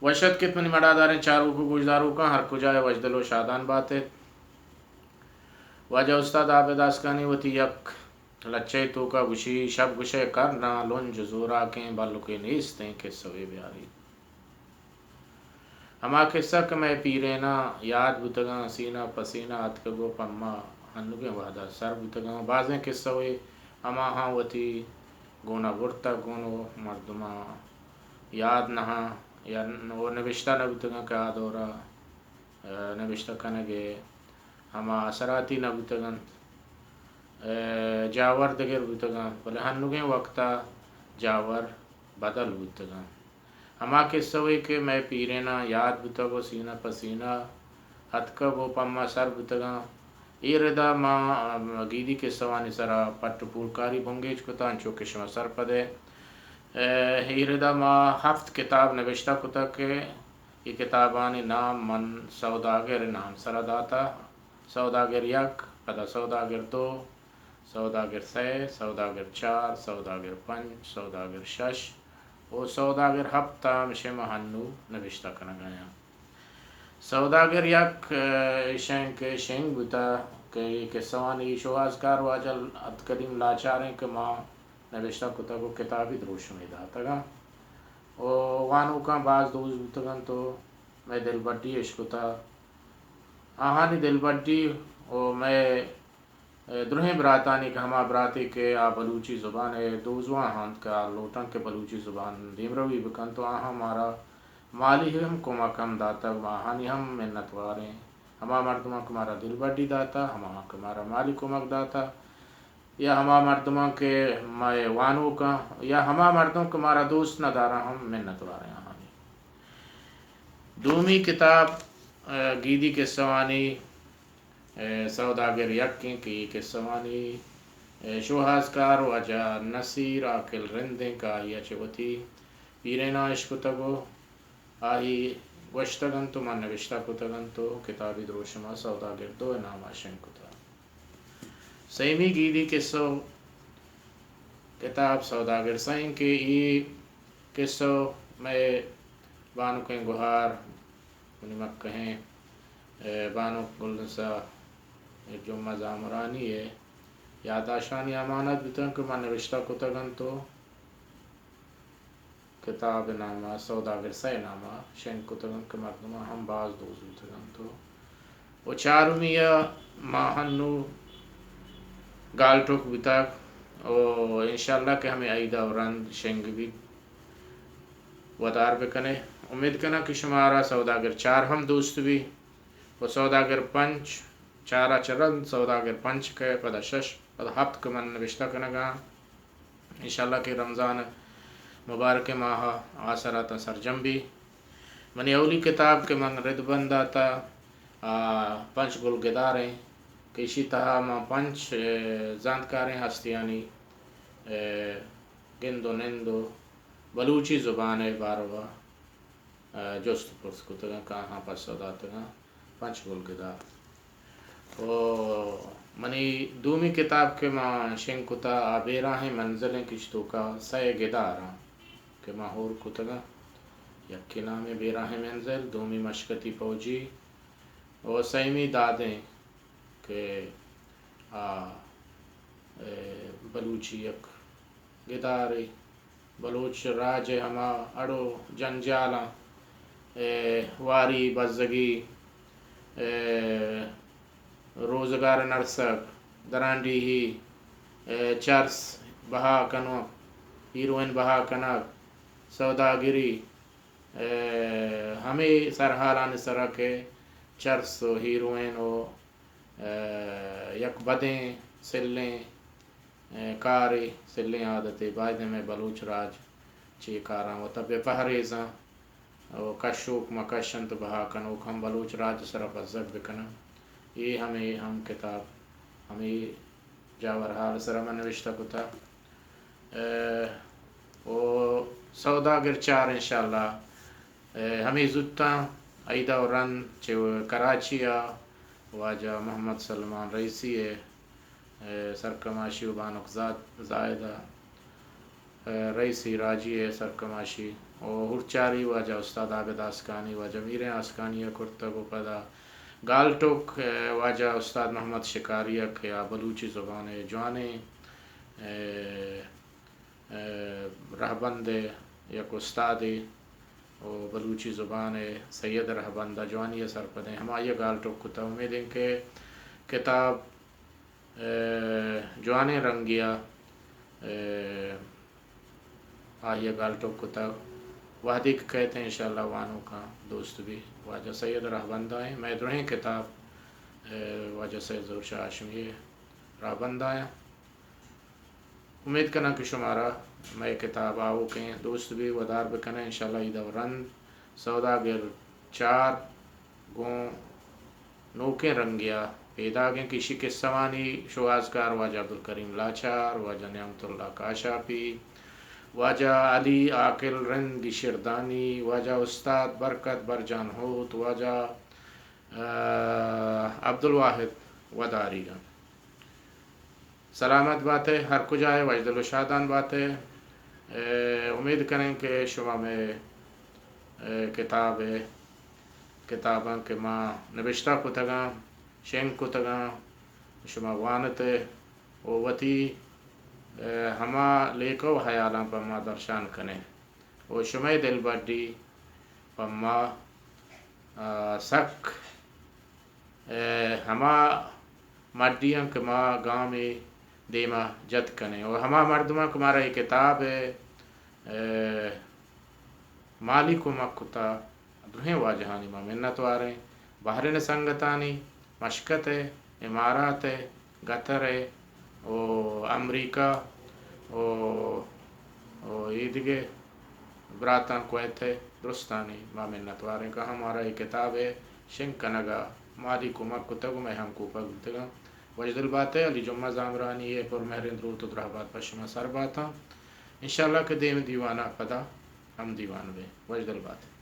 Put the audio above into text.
وش اتک ات منی مڑاداریں چاروک و گوشداروکاں، ہر کجا ء وشدل و شادان بات ات۔ واجہ استاد عابد آسکانی وتی یک لچہ ء توکا گوشی، شپ گوشئے کرناں لنج زوراکیں بلکے نیستیں کسہ وے بیاری۔ ہما کسہ کہ مئے پیریناں یاد بوتگاں، سینہ پہ سینہ اتکگ و پہ ما ہنوگیں وہدا سر بوتگاں۔ بازیں کسہ وے ہماہاں وتی گونا برتگ گون و مردماں یاد نہاں یا ن-، و نبشتہ نہ بوتگاں کہ آ دورا، ء، نبشتہ کنگ ء ہما اثراتی نہ بوتگ انت۔ ء، جاور دگر بوتگ انت، بلے ہنوگیں وقتا جاور بدل بوتگ انت۔ ہما کسہ وے کہ مئے پیریناں یاد بوتگ و سینہ پہ سینہ اتکگ و پہ ما سر بوتگاں۔ اے ردا ما، ام، گیدی کسہوانی سرا پٹ و پولکاری بنگیج کتہ، انچو کہ شما سرپد ئے۔ ء، اے ردا ما ہفت کتاب نبشتہ کتگ کہ اے کتابانی نام من سوداگر نام سرا داتہ۔ سوداگر یک، پدا سوداگر دو، سوداگر سئے، سوداگر چار، سوداگر پنچ، سوداگر شش و سوداگر ہپت ء ہمشے ما ہنو نبشتہ کنگ ء آں۔ سوداگر یک، ء، ایشیں کہ شنگ بوتہ کہ اے کسہوانی شوہازکار واجہ عبدالکریم لاچاریں کہ ما نبشتہ کتگ و کتابی دروشمے داتگاں و وانوکاں باز دوست بوتگ انت و مئے دلبڈی اش کتہ۔ آہانی دلبڈی و مئے ء، درہیں براتانی کہ ہما براتے کہ آ بلوچی زبان ء دوزواہ انت کہ آ لوٹنت کہ بلوچی زبان دیمروی بکنت و آہاں مارا مالی ہم کمک ہم داتگ، ما آہانی ہم منتواریں۔ ہما مردماں کہ مارا دلبڈی داتہ، ہماہاں کہ مارا مالی کمک داتہ، یا ہما مردماں کہ مئے وانوکاں، یا ہما مردم کہ مارا دوست نہ داراں ہم منتواریں آہانی۔ دومی کتاب، ء، گیدی کسہوانی ء، سوداگر یکیں کہ اے کسہوانی، ء، شوہازکار واجہ نصیر عاقل رندیں کہ آئی ء چہ وتی پیریناں اشکتگ و آئی گوشتگ انت و من نبشتہ کتگ انت و کتابی دروشم ء سوداگر دو ء نام ء شنگ کتگ۔ سیمی گیدی کسہ کتاب سوداگر سئیں کہ اے کسہ مئے بانکیں گہار منی مکہیں، ء، بانک گلنسا جمعہ زامرانی ء یاداشتانی امانت بوتن کہ من نبشتہ کتگ انت و کتاب نام ء سوداگر سئے نام ء شنگ کتگ انت کہ مردماں ہم باز دوست بوتگ انت و و چارمی ء ما ہنو گالٹوک بوتگ و انشاءاللہ کہ ہمے عید ء رند شنگ بیت۔ ودار بکنے۔ امید کناں کہ شمارا سوداگر چار ہم دوست بی و سوداگر پنچ، چارا چہ رند سوداگر پنچ کہ پدا شش، پدا ہپت کہ من نبشتہ کنگاں۔ انشاءاللہ کہ رمضان مبارک ماہ آسراتاں سرجم بی۔ منی اولی کتاب کہ من رد بند داتا، آ، پنچ گل گداریں کہ ایشی تہا ما پنچ، اے، زانتکاریں ہستیانی، اے، گند و نند و بلوچی زبان ء باروا، اے، جست و پرس کتگاں کہ آہاں پسو داتگاں۔ پنچ گل گدار۔ و منی دومی کتاب کہ ما شنگ کتا آ بیراہیں منزلیں کہ چہ توکا سئے گداراں کہ ما ہور کتگاں۔ یکے نام بیراہیں منزل، دومی مشکتی پوجی و سیمی دادیں کہ آ، اے، بلوچی یک گدارے۔ بلوچ راج ء ہما اڑ و جنجالاں، اے، واری بزگی، اے، روزگار نرسگ، درانڈیہی، اے، چرس بہا کنوک، ہیروئن بہا کنگ، سوداگری، اے، ہمے سرحالانی سرا کہ چرس و ہیروئن و، اے، یک بدیں سلیں اے، کارے، سلیں عادتے، بایدیں مئے بلوچ راج چہ اے کاراں وتا بہ پہریزاں و کشوک مہ کش انت، بہا کنوک ہم بلوچ راج سرا بزگ بکنن۔ اے ہمے ہم کتاب ہمے جاور حال سرا من نوشتہ کتا۔ اے، و سوداگر چار انشاءاللہ، اے، ہمے زوتاں عیدا و رند چہ کراچی ء واجہ محمد سلمان رئیسی ء اے، سرکماشی و بانک زاد-، زاہدہ، اے، رئیسی راجی ء سرکماشی و ہورچاری واجہ استاد عابد آسکانی، واجہ میریں آسکانی ء کرتگ و پدا گالٹوک، ء، واجہ استاد محمد شکاری ء کہ آ بلوچی زبان ء جوانیں، ء، ء، رہبند ء یک استادے و بلوچی زبان ء سید رہبند ء جوانی ء سرپدیں، ہمائی ء گالٹوک کتہ۔ امیدیں کہ کتاب ء جوانیں رنگے ء، ء، آئی ء گالٹوک کتگ۔ وہدے کہ کئیت انشاءاللہ وانوکاں دوست بی۔ واجہ سید رہبند ء ایں۔ مئے درہیں کتاب، ء، واجہ سید ظہور شاہ ہاشمی ء رہبند ء ایں۔ امیت کناں کہ شمارا مئے کتاب آؤکیں دوست بی، ودار بکنیں۔ انشاءاللہ اے دوران سوداگر چار گوں نوکیں رنگے ء پیداگیں کہ ایشی کسہ وانی شوہازکار واجہ عبدالکریم لاچار، واجہ نعمت اللہ کاشاپی، واجہ علی عاقل رند گیشردانی، واجہ استاد برکت برجان ہوت، واجہ، ء، عبدالواحد وداریگ انت۔ سلامت بات ئے، ہر کجا ئے وشدل و شادان بات ئے۔ اے، امید کنیں کہ شما مئے، اے، کتاب ئے، کتاباں کہ ما نبشتہ کتگاں، شنگ کتگاں، شما وانت ئے و وتی، اے، ہما لیکہ و ہیالاں پہ ما درشان کن ئے و شمئے دلبڈی پہ ما، آ، سک ء ہما مڈی انت کہ ما گامے دیما جت کنیں و ہما مردماں کہ مارا اے کتاب ء، ء، مالی کمک کتا، درہیں واجہانی ما منتواریں۔ بحرین سنگتانی، مشکت ء، امارات ء، قطر ء، و امریکہ و، و ایدگہ براتاں کویت ء درستانی ما منتواریں کہ ہم مارا اے کتاب ء شنگ کنگ ء مالی کمک کتگ و مئے ہمکوپگ بوتگاں۔ وشدل بات ئے، علی جمعہ زامرانی ء پرمہریں دروت و درہبات پہ شما سر باتاں۔ انشاءاللہ کہ دیم دیوان ء پدا ہم دیوان بیں۔ وشدل بات ئے۔